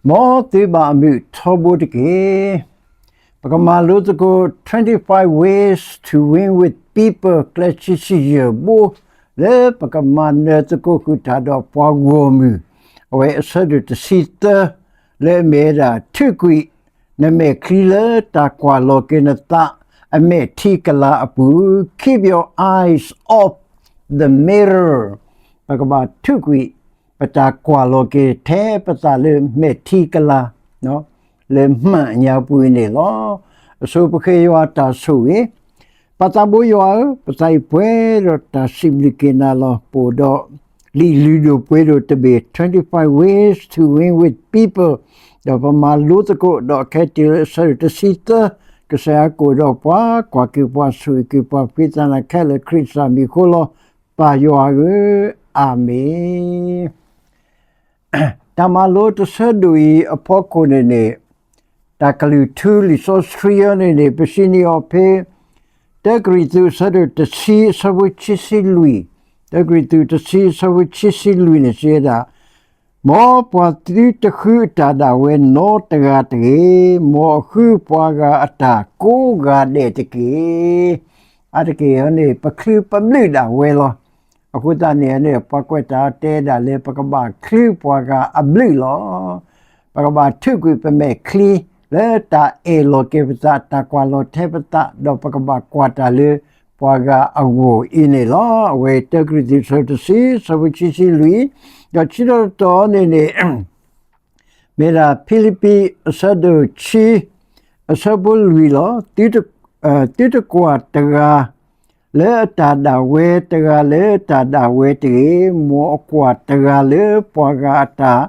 မ်သုဘၣ်အမုာ်ထီဘိတက့ၢ်. ပကမၤလိသကိး twenty-five ways to win with people ကျဲခံဆံယဲၢ်ဘိ လၢပကမၤနၢၤသကိးဃုာ်တၢ်ဒီးပှၤဂီၢ်မုၢ်, အဝဲအဆၢဒိၣ်တဆံသၢ လၢအမ့ၢ်ဝဲဒၣ် ထုးကွံာ်နမဲာ်ချံလၢတၢ်ကွၢ်လီၤက့ၤနသးအမဲာ်ထံကလၤအပူၤ, keep your eyes off the mirror. ပကဘၣ်ထုးကွံာ် ပတၢ်ကွၢ်လီၤက့ၤထဲပသးလၢ မဲာ်ထံကလၤ လၢမှန်အညါပူၤအံၤန့ၣ်လီၤ. အဆိပဃ့ယွၤတၢ်ဆိၣ်ဂ့ၤ. ပၢ်သးဘိယွၤဧၢ, ပသးအံၤပှဲၤဒီးတၢ်စံးဘျုးက့ၤနၤလီၤ. ပအိၣ်ဒီးလံာ်လုၢ်ဒိၣ်ပှ့ၤဒိၣ်တဘ့ၣ် twenty-five ways to win with people, ဒီးပမၤလိသကိးဒီးခဲတံၢ်လၢအဆၢဒိၣ်တဆံသၢ, ကစၢ်ယွၤကအိၣ်ဒီးပှၤ, ကွၢ်က့ၤပှၤ, ဆိၣ်ဂ့ၤက့ၤပှၤ, ဖှံသးနၤခဲလၢာ် ခရံာ်စၢ်မံၤအဃိလီၤ. ပၢ်ယွၤဧၢ, အၤမ့ၣ်. တၢ်မၤလိတဆၢဒိၣ်အံၤအဖီခိၣ်န့ၣ်န့ၣ်, တၢ်ကလုၢ်ထူလံာ်စီဆှံအံၤန့ၣ်န့ၣ် ပစံးန့ၢ်အီၤဖဲ တၢကရံၣ်သူးအဆၢဒိၣ်တဆံအဆၢဖိခံဆံလွံၢ်, တၢကရံၣ်သူးတဆံအဆၢဖိခံဆံလွံၢ်န့ၣ်စံးဝဲဒၣ်, မ်ပှၤသုတဃုအတၢ်ဒၣ်ဝဲနီတဂၤတဂ့ၤ, မ်အဃုပှၤဂၤအတၢ်ကိးဂၤဒဲးတက့ၢ်. အါတက့ၢ်န့ၣ် ပချုးပဘျုးဒၣ်ဝဲလီၤ. အဃိသတးန့ၣ်န့ၣ် ပှၤကွဲးတၢ်တဲဒၣ်လၢပကဘၣ်ချုးပှၤဂၤအဘျုးလီၤ. ပကဘၣ်ထုးကွံာ်ပမဲာ်ချံ လၢတၢ်အဲၣ်လီၤက့ၤပသး, တၢ်ကွၢ်လီၤထဲပသး, ဒီးပကဘၣ်ကွၢ်တၢ်လၢပှၤဂၤအဂီၢ်အံၤန့ၣ်လီၤ. အဝဲတၢကရံၣ်သူးအဆၢဒိၣ်တဆံ အဆၢဖိခံဆံလွံၢ်, ဒီးခံတီၤတတီၤန့ၣ်န့ၣ် မ့ၢ်ဒၣ်ဖံလံးပံးအဆၢဒိၣ်ခံ အဆၢဖိလွံၢ်လီၤ. သုတကွၢ်တဂၤလၢအတၢ်ဒၣ်ဝဲ, တဂၤလၢတၢ်ဒၣ်ဝဲတဂ့ၤ, မ်အကွၢ်တဂၤလၢပှၤဂၤအတၢ်,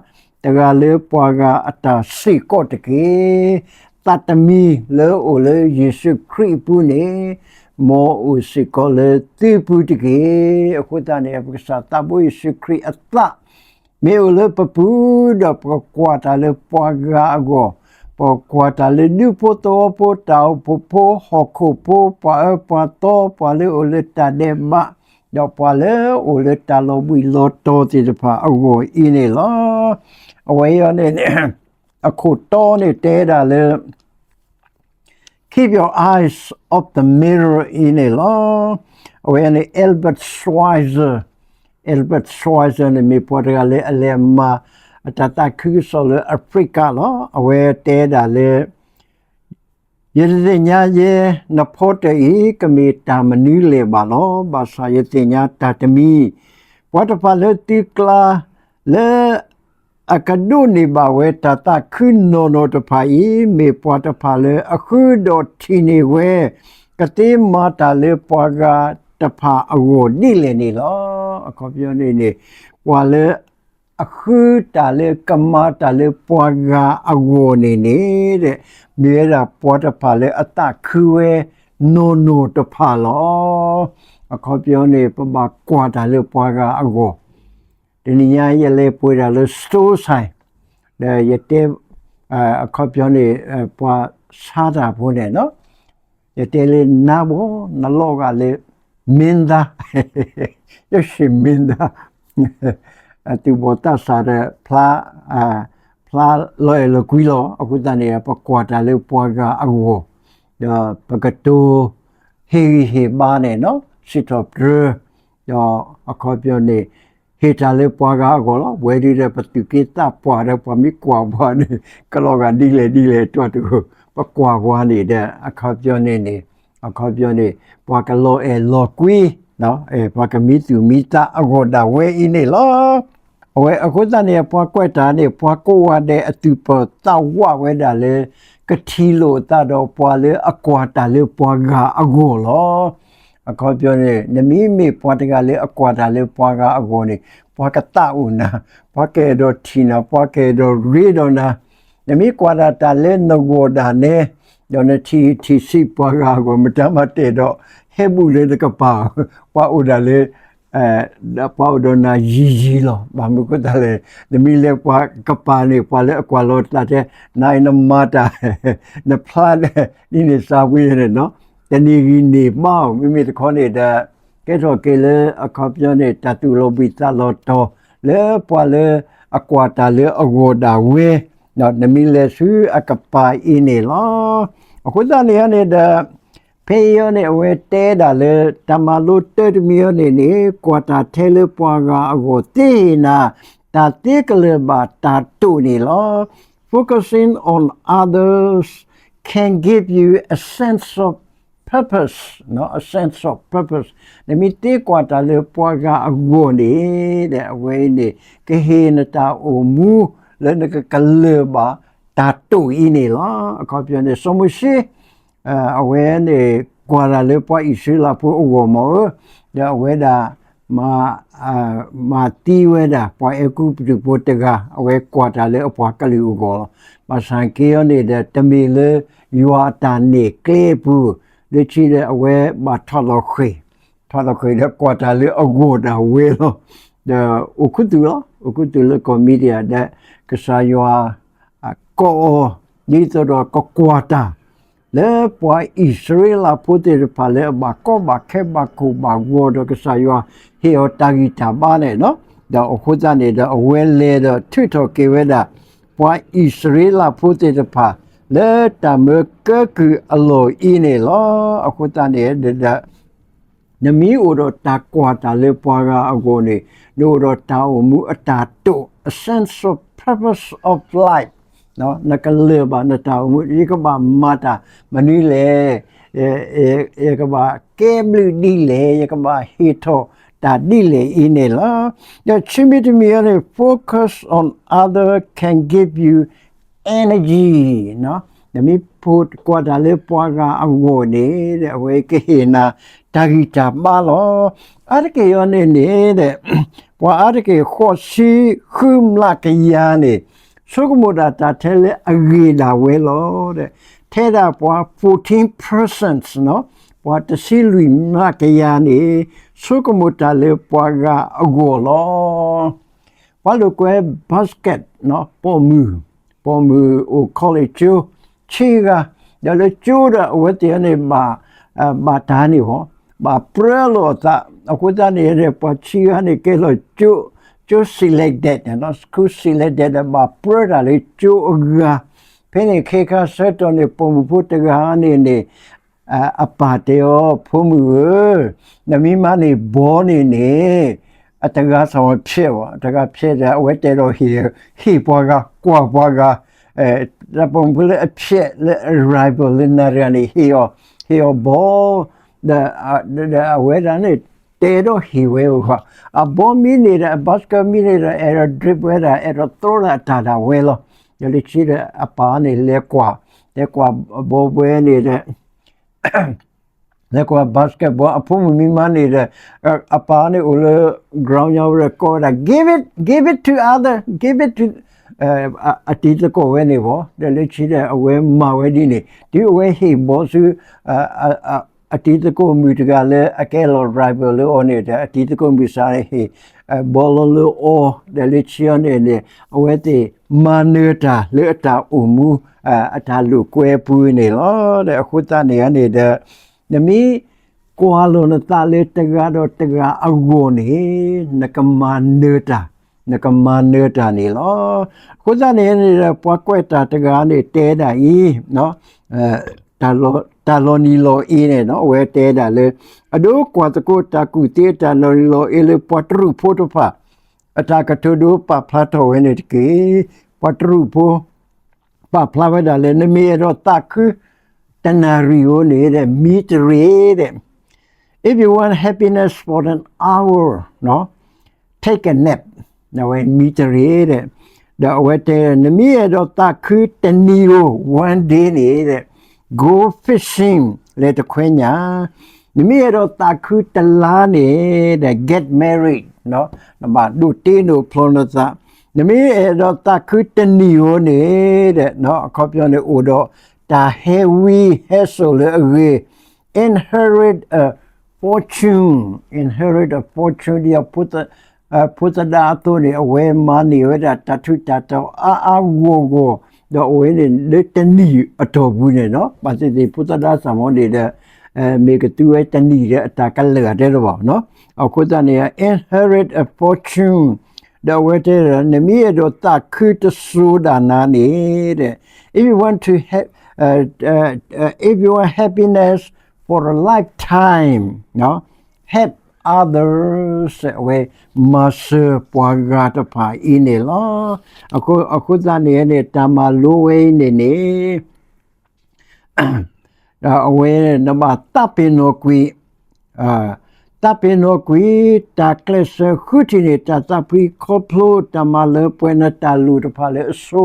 တဂၤလၢပှၤဂၤအတၢ်စ့ၢ်ကီးတက့ၢ်. သးတမံၤလၢအအိၣ်လၢယ့ၣ်ၡူးခရံာ်အပူၤန့ၣ်, မ်အအိၣ်စ့ၢ်ကီးလၢသုပူၤတက့ၢ်. အဃိသတးန့ၣ် ပကစၢ်သးဘိယ့ၣ်ၡူးခရံာ်အသး မ့ၢ်အိၣ်လၢပပူၤ, ဒီးပကကွၢ်တၢ်လၢပှၤဂၤအဂီၢ်, ပကကွၢ်တၢ်လၢဒူဖိသဝီဖိ, တၢ်အိၣ်ဖှိၣ်ဖိ, ဟီၣ်ခိၣ်ဖိ, ပှၤအၢပှၤသီ, ပှၤလၢအအိၣ်လၢတၢ်ဒဲးဘး, ဒီးပှၤလၢအအိၣ်လၢတၢ်လီၤဘှံးလီၤတီၤသ့ၣ်တဖၣ်အဂီၢ်အံၤန့ၣ်လီၤ. အဝဲအံၤန့ၣ် အခိၣ်တီန့ၣ်တဲဒၣ်လၢ Keep your eyes off the mirror အံၤန့ၣ်လီၤ. အဝဲန့ၣ် Albert Schweitzer, Albert Schweitzer န့ၣ် မ့ၢ်ပှၤတဂၤလၢအလဲၤမၤအတၢ်သးခုကစီၣ်လၢအဖရံကၤလီၤ. အဝဲတဲဒၣ်လၢ ယတသ့ၣ်ညါယဲ နဖီတၢၢ်အံၤ ကမ့ၢ်တၢ်မနုၤလဲၣ်ဘၣ်လီၤ. ဘၣ်ဆၣ်ယသ့ၣ်ညါတၢ်တမံၤ, ပှၤတဖၣ်လၢသုကျါ လၢ အကဒိးန့ၢ်ဘၣ်ဝဲတၢ်သးခုနီၢ်နီၢ်တဖၣ်အံၤ, မ့ၢ်ပှၤတဖၣ်လၢအဃုဒီးထံၣ်န့ၢ်ဝဲ ကသ့မၤတၢ်လၢပှၤဂၤတဖၣ်အဂီၢ်ဒ်လဲၣ်န့ၣ်လီၤ. အခီပညီန့ၣ်န့ၣ် ပှၤလၢအဃုတၢ်လၢကမၤတၢ်လၢပှၤဂၤအဂီၢ်န့ၣ်န့ၣ် မ့ၢ်ဝဲဒၣ်ပှၤတဖၣ်လၢအသးခုဝဲ နီၢ်နီၢ်တဖၣ်လီၤ. အခီပညီန့ၣ် ပဘၣ်ကွၢ်တၢ်လၢပှၤဂၤအဂီၢ်, တနံၤညါယလဲၤပှ့ၤတၢ်လၢ store side, ဒီးယတဲ အခီပညီန့ၣ် ပှၤဆါတၢ်ဖိန့ၣ်, ယတဲလၢနၤဘီ နလီၤဂာ်လၢ မင်းသား, ယဲၢ်မင်းသား, အသုးဘီၣ်သးစၢ်ဒီး ဖျါလီၤအဲၣ်လီၤကွံလီၤ. အဃိသတးန့ၣ် ပကွၢ်တၢ်လၢပှၤဂၤအဂီၢ်, ဒီးပကတိၤဟ့ၣ်ဂံၢ်ဟ့ၣ်ဘါန့ၣ် စံးထီၣ်ပတြၢၤ, ဒီးအခီပညီန့ၣ် ဟ့ၣ်တၢ်လၢပှၤဂၤအဂီၢ်လီၤ. ဝဲဒၣ်ဒီး ပသူၣ်က့သးပှၢ်ဒီးပှၤမ့ၢ်ကွၢ်ပှၤန့ၣ် ကလီၤဂာ်ဒ်လဲၣ်ဒ်လဲၣ် တွၢ်တဂီၢ်, ပကွၢ်ပှၤန့ၣ်ဒီး အခီပညီန့ၣ်န့ၣ်, အခီပညီန့ၣ် ပှၤကလီၤအဲၣ်လီၤကွံ, ပှၤကမံသူၣ်မံသးအဂီၢ်ဒၣ်ဝဲအံၤန့ၣ်လီၤ. အဝဲအဃိသတးန့ၣ် ပှၤကွဲးတၢ်န့ၣ် ပှၤကိးဂၤဒဲးအသုးပၢၤသးဝးဝဲဒၣ်လၢ ကထံၣ်လိာ်အသးဒီးပှၤလၢအကွၢ်တၢ်လၢပှၤဂၤအဂီၢ်လီၤ. အခီပညီန့ၣ် နမ့မ့ၢ်ပှၤတဂၤလၢအကွၢ်တၢ်လၢပှၤဂၤအဂီၢ်န့ၣ် ပှၤကသးအိၣ်နၤ, ပှၤကအဲၣ်ဒိးထံၣ်နၤ, ပှၤကအဲၣ်ဒိးရ့ဒီးနၤ, နမ့ၢ်ကွၢ်ဒၣ်တၢ်လၢနဂီၢ်ဒၣ်နဲ ဒီးနထံၣ်ထံၣ်ဆံးပှၤဂၤအဂီၢ် မတၤမၤတအဲၣ်ဒိးဟဲဘူးလၢနကပၤ, ပှၤအိၣ်ဒၣ်လၢ ပှၤအိၣ်ဒီးနၤယံာ်ယံာ်လီၤ. ဘၣ်မနုၤအဃိသတးလဲၣ်, နမ့ၢ်လဲၤပှၤကပၤန့ၣ် ပှၤလၢအကွၢ်လီၤတၢ်ထဲ နၤအံၤနမၤတၢ် နဖျါဒ်န့ၣ်စၢ်ဝံၤန့ၣ်, တနံၤဂံၢ်န့ၢ်ဘါအီၤ မ့မ့ၢ်တခီန့ၣ်ဒီး ကဲထီၣ်က့ၤလၢအခီပညီန့ၣ် တၢ်သူၣ်လီၤဘှံးသးလီၤတီၤ လၢပှၤလၢအကွၢ်တၢ်လၢအဂီၢ်ဒၣ်ဝဲ နမ့ၢ်လဲၤဆူအကပၤအံၤန့ၣ်လီၤ. အဃိသတးန့ၣ်န့ၣ်ဒီး ဖဲအံၤန့ၣ် အဝဲတဲဒၣ်လၢ တၢ်မၤလိတၢ်တမံၤအံၤန့ၣ်န့ၣ် ကွၢ်တၢ်ထဲလၢပှၤဂၤအဂီၢ်သ့ၣ်နၤ တၢ်သ့ကလၢၤဘၣ်တၢ်တိာ်န့ၣ်လီၤ. Focusing on others can give you a sense of purpose, a sense of purpose. နမ့ၢ်သ့ကွၢ်တၢ်လၢပှၤဂၤအဂီၢ်န့ၣ် အဝဲအံၤန့ၣ် ကဟ့ၣ်နတၢ်အိၣ်မူ လၢနကကလၢၤဘၣ်တၢ်တိာ်အံၤန့ၣ်လီၤ. အခီပညီန့ၣ် စီၤမိၤၡ့ အဝဲန့ၣ် ကွၢ်တၢ်လၢပှၤအံၣ်စရ့လးဖိအဂီၢ်မ့ၢ်ဧါ, ဒီးအဝဲဒၣ် မၤသံဝဲဒၣ် ပှၤအဲၤကူပတူးဖိတဂၤ အဝဲကွၢ်တၢ်လၢအပှၤကလုာ်အဂီၢ်လီၤ. ဘၣ်ဆၣ်က့အံၤန့ၣ်ဒီး တမ့ၢ်လၢ ယွၤအတၢ်နဲၣ်ကျဲအပူၤ လၢခံဒီးအဝဲဘၣ်ထီၣ်လီၤဃ့ၢ်, ထီၣ်လီၤဃ့ၢ်ဒီးကွၢ်တၢ်လၢအဂီၢ်ဒၣ်ဝဲလီၤ. ဒီးအိၣ်ခူသူၣ်လီၤ, အိၣ်ခူသူၣ်လၢကီၢ်မံၤဒယၣ်ဒီး ကစၢ်ယွၤ ကိးအီၤ ဒ်သိးဒီးကကွၢ်တၢ် လၢပှၤအံၣ်စရ့လးဖိသ့ၣ်တဖၣ်လၢအဘၣ်ကီဘၣ်ခဲဘၣ်ကိၢ်ဘၣ်ဂီၤဒီး ကစၢ်ယွၤဟ့ၣ်အီၤတၢ်ဂံၢ်တၢ်ဘါန့ၣ်လီၤ. ဒီးအဃိသတးန့ၣ်ဒီး အဝဲလဲၤဒီးထုးထီၣ်က့ၤဝဲဒၣ် ပှၤအံၣ်စရ့လးဖိသ့ၣ်တဖၣ် လၢတၢ်မၢကၢကုၢ်အလီၢ်အံၤန့ၣ်လီၤ. အဃိသတးန့ၣ်ဒီး နမ့ၢ်အိၣ်ဒီးတၢ်ကွၢ်တၢ်လၢပှၤဂၤအဂီၢ်န့ၣ် နအိၣ်ဒီးတၢ်အိၣ်မူအတၢ်တိာ် a sense of purpose of life, နကလၢၤဘၣ်နတၢ်အိၣ်မူ ယကဘၣ်မၤတၢ်မနုၤလဲၣ်, ယကဘၣ်ကဲဘျုးဒ်လဲၣ်, ယကဘၣ်ဟ့ၣ်ထီၣ်တၢ်ဒ်လဲၣ်အံၤန့ၣ်လီၤ. ဒီးခံမံၤတမံၤအံၤန့ၣ် focus on other can give you energy, နမ့ၢ်ဖိးကွၢ်တၢ်လၢပှၤဂၤအဂီၢ်န့ၣ် အဝဲကဟ့ၣ်နၤတၢ်ဂံၢ်တၢ်ဘါလီၤ. အါတက့ၢ်အံၤန့ၣ်န့ၣ် ပှၤအါတက့ၢ်ဃိးဆံဃုမျးကယၤန့ၣ် ဆိကမိၣ်ဒၣ်တၢ်ထဲလၢအဂ့ၤဒၣ်ဝဲလီၤ. ထဲဒၣ်ပှၤ fourteen percent, ပှၤတဆံလွံၢ်မျးကယၤန့ၣ် ဆိကမိၣ်တၢ်လၢပှၤဂၤအဂီၢ်လီၤ. ပှၤလိာ်ကွဲ basket, ပိာ်မုၣ်, ပိာ်မုၣ်အိၣ် college ကၠိ ဆံဂၤ, ဒီးလၢကၠိဒီး အဝဲသ့ၣ်န့ၣ် ဘၣ်တၢ်န့ၣ် ဘၣ်ပြၢလိာ်အသး, အဃိသတးန့ၣ် ပှၤဆံဂၤန့ၣ် ကဲလီၤကၠိ selected, school selected ဒီး ဘၣ်ပြၢတၢ်လၢကၠိအဂၤ, ဖဲန့ၣ်ခဲခါဆၢကတီၢ်န့ၣ် ပိာ်မုၣ်ဖိတဂၤန့ၣ်န့ၣ် အပၢ်တဲအီၤ ဖိမုၣ်ဧၢ, နမ့ၢ်မၤန့ၢ်ဘီန့ၣ်န့ၣ် အတဂၤစီၤဖျဲးဘၣ်, အတဂၤဖျဲးဒီး အဝဲတဲဒီး ဟ့ၣ်ပှၤဂၤ ကွၢ်ပှၤဂၤ, တၢ်ပိာ်မုၣ်ဖိလၢအဖျဲးလၢ arrival လၢနၤတဂၤန့ၣ် ဟ့ၣ်အီၤ, ဟ့ၣ်အီၤဘီ, ဒီးအဝဲဒၣ်န့ၣ် တဲဒီးဟ့ၣ်ဝဲအဂီၢ်, အဘီမ့ၢ်န့ၢ်ဒီး အ basket မ့ၢ်န့ၢ်ဒီး အဲၣ်ဒိး dribble ဝဲဒၣ် အဲၣ်ဒိး throw ဒၣ်အတၢ်ဒၣ်ဝဲလီၤ. ဒီးလၢခံဒီး အပၢ်န့ၣ်လဲၤကွၢ်, လဲၤကွၢ်ဘီဝဲန့ၣ်ဒီး လဲၤကွၢ် basketball အဖိမုၣ်မ့ၢ်မၤန့ၢ်ဒီး အပၢ်န့ၣ်အိၣ်လၢ ground ညါဝဲဒီး ကိးဝဲဒၣ် give it, give it to other, give it to အတံၤသကိးဝဲန့ၣ်ဘၣ်, ဒီးလၢခံဒီး အဝဲမၤဝဲဒ်န့ၣ် တုၤအဝဲဟ့ၣ်ဘီဆူ အတံၤသကိးမုၣ်တဂၤလၢအကဲလီၤ rival လၢအီၤန့ၣ်ဒီး အတံၤသကိးမုၣ်စ့ၢ်န့ၣ်ဟ့ၣ် ဘီလီၤလၢအီၤ, ဒီးလၢခံအီၤန့ၣ်န့ၣ် အဝဲသ့ၣ်မၤနၢၤတၢ်လၢအတၢ်အိၣ်မူ အတၢ်လိာ်ကွဲပူၤန့ၣ်လီၤ. ဒီးအဃိသတးန့ၣ်န့ၣ်ဒီး နမ့ၢ်ကွၢ်လိာ်နသးလၢတဂၤဒီးတဂၤအဂီၢ်န့ၣ် နကမၤနၢၤတၢ်, နကမၤနၢၤတၢ်န့ၣ်လီၤ. အဃိသတးန့ၣ်န့ၣ်ဒီး ပှၤကွဲးတၢ်တဂၤန့ၣ်တဲဒၣ်အံၤ တၢ်လီၤနံၤလီၤအ့န့ၣ် အဝဲတဲဒၣ်လၢ အဒိကွၢ်သကိးတၢ်ကူၣ်သ့အတၢ်လီၤနံၤလီၤအ့လၢပှၤတရူးဖိတဖၣ် အတၢ်ကတိၤဒိပာ်ဖျါထီၣ်ဝဲန့ၣ်တက့ၢ်. ပှၤတရူးဖိ ပာ်ဖျါဝဲဒၣ်လၢ နမ့ၢ်အဲၣ်ဒိးသးခုတနၣ်ရံၣ်ဧိၤန့ၣ် မံတရံၣ်ဒီး If you want happiness for an hour, take a nap. အဝဲမံတရံၣ်ဒီး ဒီးအဝဲတဲ နမ့ၢ်အဲၣ်ဒိးသးခုတနံၤဧိၤ one day န့ၣ် go fishing လဲၤတခွဲညၣ်, နမ့ၢ်အဲၣ်ဒိးသးခုတလါန့ၣ်ဒီး get married, နဘၣ်ဒိးတ့နုာ်ဖျိနသး, နမ့ၢ်အဲၣ်ဒိးသးခုတနံၣ်ဧိၤန့ၣ်ဒီး အခီပညီန့ၣ် အိၣ်ဒီးတၢ်ဟဲဝံဟဲစိာ်လၢအဂ့ၤ inherit a fortune, inherit a fortune ဒီး ဖိသဒါအသိးန့ၣ် အဝဲမၤန့ၢ်ဝဲဒၣ်တၢ်ထူးတၢ်တီၤအါအါဂီၢ်ဂီၢ်, ဒီးအဝဲန့ၣ်လၢတနံၣ်အတီၢ်ပူၤန့ၣ် ဘၣ်သ့ၣ်သ့ၣ်ဖိသဒါစၢ်မီၤန့ၣ်ဒီး မ့ၢ်ကသူဝဲတနံၣ်ဒီးအတၢ်ကလၢာ်တဲတဘၣ်, အဃိသတးန့ၣ် inherit a fortune ဒီးအဝဲတဲဒီး နမ့ၢ်အဲၣ်ဒိးသးခုတစိၤဒၣ်နၤန့ၣ် if you want to have, uh, uh, uh, if you want happiness for a lifetime, help others, အဝဲမၤစၢၤပှၤဂၤတဖၣ်အံၤန့ၣ်လီၤ. အဃိသတးန့ၣ်န့ၣ် တၢ်မၤလိဝဲအံၤန့ၣ်န့ၣ် အဝဲနဘၣ်သးပ့ၤနီၣ်ကွံာ်, သးပ့ၤနီၣ်ကွံာ် တၢ်ကျဲးစၢးဃုထံၣ်န့ၢ် တၢ်သးဖှံခီဖျိ တၢ်မၤလၢပှဲၤနတၢ်လိၣ်တဖၣ်လၢအဆိ,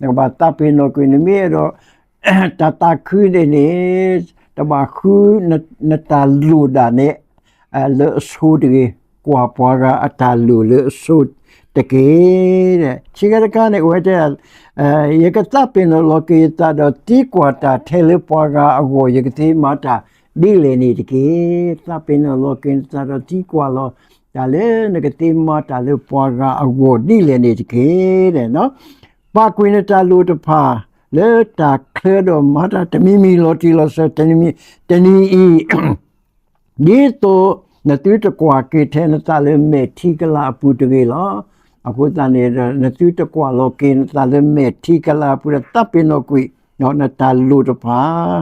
နကဘၣ်သးပ့ၤနီၣ်ကွံာ် နမ့ၢ်အဲၣ်ဒိး တၢ်သးခုန့ၣ်န့ၣ် တဘၣ်ဃု နတၢ်လိၣ်ဒၣ်နဲ လၢအဆိတဂ့ၤ, ကွၢ်ပှၤဂၤအတၢ်လိၣ်လၢအဆိတက့ၢ်. ဆံးခါတခါန့ၣ် အဝဲတဲ ယကသးပ့ၤနီၣ်လီၤက့ၤယသးဒီးသံကွၢ်တၢ်ထဲလၢပှၤဂၤအဂီၢ် ယကသ့မၤတၢ်ဒ်လဲၣ်န့ၣ်တက့ၢ်. သးပ့ၤနီၣ်လီၤက့ၤနသးဒီးသံကွၢ်လီၤ တၢ်လၢနကသ့မၤတၢ်လၢပှၤဂၤအဂီၢ်ဒ်လဲၣ်န့ၣ်တက့ၢ်. ပာ်ကွံာ်နတၢ်လိၣ်တဖၣ် လၢတၢ်ချၢဒီးမၤတၢ်တမံၤမံၤလီၤတံၢ်လီၤဆဲး တနံၤအံၤ ဒ်သိးနသုတကွၢ်က့ၤထဲနသးလၢမဲာ်ထံကလၤအပူၤတဂ့ၤလီၤ. အဃိသတးန့ၣ်ဒီး နသုတကွၢ်လီၤက့ၤနသးလၢမဲာ်ထံကလၤအပူၤဒီး သးပ့ၤနီၣ်ကွံာ် နတၢ်လိၣ်တဖၣ်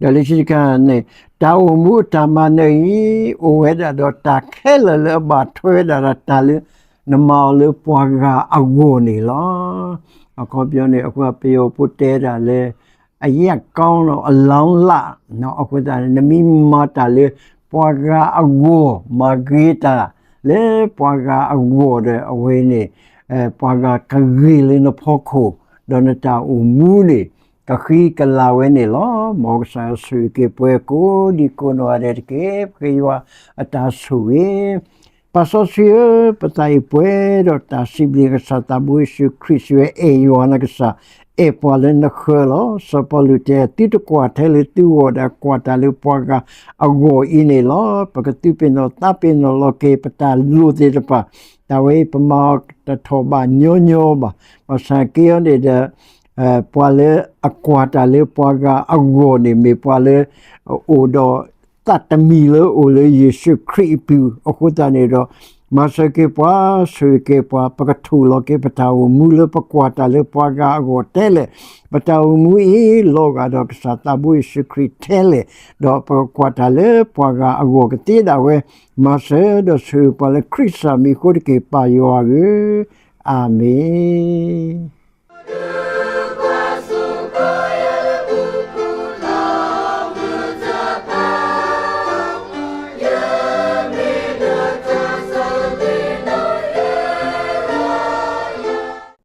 ဒီးလၢခံတခါန့ၣ် တၢ်အိၣ်မူအတၢ်မၤနၢၤအံၤ အိၣ်ဝဲဒၣ်ဒီးတၢ်ခဲလၢာ်လၢအဘၣ်ထွဲဝဲဒၣ်ဒီးတၢ်လၢ နမၤအီၤလၢပှၤဂၤအဂီၢ်န့ၣ်လီၤ. အခီပညီန့ၣ် အဃိပယီၤဖိတဲဒၣ်လၢ အယဲၢ်ကီဒီးအလောင်းလၢ် အဃိသတးန့ၣ် နမ့ၢ်မၤတၢ်လၢပှၤဂၤအဂီၢ် မၤဂ့ၤတၢ်လၢပှၤဂၤအဂီၢ်ဒီး အဝဲန့ၣ် ပှၤဂၤကဂ့ၤလၢနဖီခိၣ် ဒီးနတၢ်အိၣ်မူန့ၣ် ကဃံကလၤဝဲန့ၣ်လီၤ. မ်ကစၢ်ယွၤဆိၣ်ဂ့ၤက့ၤပှၤကိးဒံကိးနီၢ်ဂၤဒဲးတက့ၢ်. ပဃ့ယွၤအတၢ်ဆိၣ်ဂ့ၤ ပၢ်စီဆှံဧၢ, ပသးအံၤပှဲၤဒီးတၢ်စံးဘျုးကစၢ်သးဘိယ့ၣ်ၡူးခရံာ် စံးဝဲ အဲၣ်ယွၤနကစၢ်, အဲၣ်ပှၤလၢနဃၢၤလီၤ. စီၤပီလူးတဲ သုတကွၢ်ထဲလၢသုဂီၢ်ဒီး ကွၢ်တၢ်လၢပှၤဂၤအဂီၢ်အံၤန့ၣ်လီၤ. ပကသူပ့ၤနီၣ်သးပ့ၤနီၣ်လီၤက့ၤ ပတၢ်လိၣ်သ့ၣ်တဖၣ်, တၢ်ဝဲအံၤပမၤအီၤတထီၣ်ဘးညီညီဘၣ်. ဘၣ်ဆၣ်က့အီၤန့ၣ်ဒီး ပှၤလၢအကွၢ်တၢ်လၢပှၤဂၤအဂီၢ်န့ၣ် မ့ၢ်ပှၤလၢအအိၣ်ဒီး သးတမံၤလၢအအိၣ်လၢယ့ၣ်ၡူးခရံာ်အပူၤ, အဃိသတးန့ၣ်ဒီး မၤစၢၤက့ၤပှၤ, ဆိၣ်ဂ့ၤက့ၤပှၤ, ပကထူၣ်လီၤက့ၤပတၢ်အိၣ်မူလၢပကွၢ်တၢ်လၢပှၤဂၤအဂီၢ်ထဲလဲၣ်. ပတၢ်အိၣ်မူအံၤ လီၤဂာ်ဒီးကစၢ်သးဘိယ့ၣ်ၡူးခရံာ်ထဲလဲၣ်, ဒီးပကကွၢ်တၢ်လၢပှၤဂၤအဂီၢ်ကသ့ဒၣ်ဝဲ, မၤစၢၤဒီးဆိၣ်ဂ့ၤပှၤလၢခရံာ်ကစၢ်မံၤအဃိတက့ၢ် ပၢ်ယွၤဧၢ, အၤမ့ၣ်.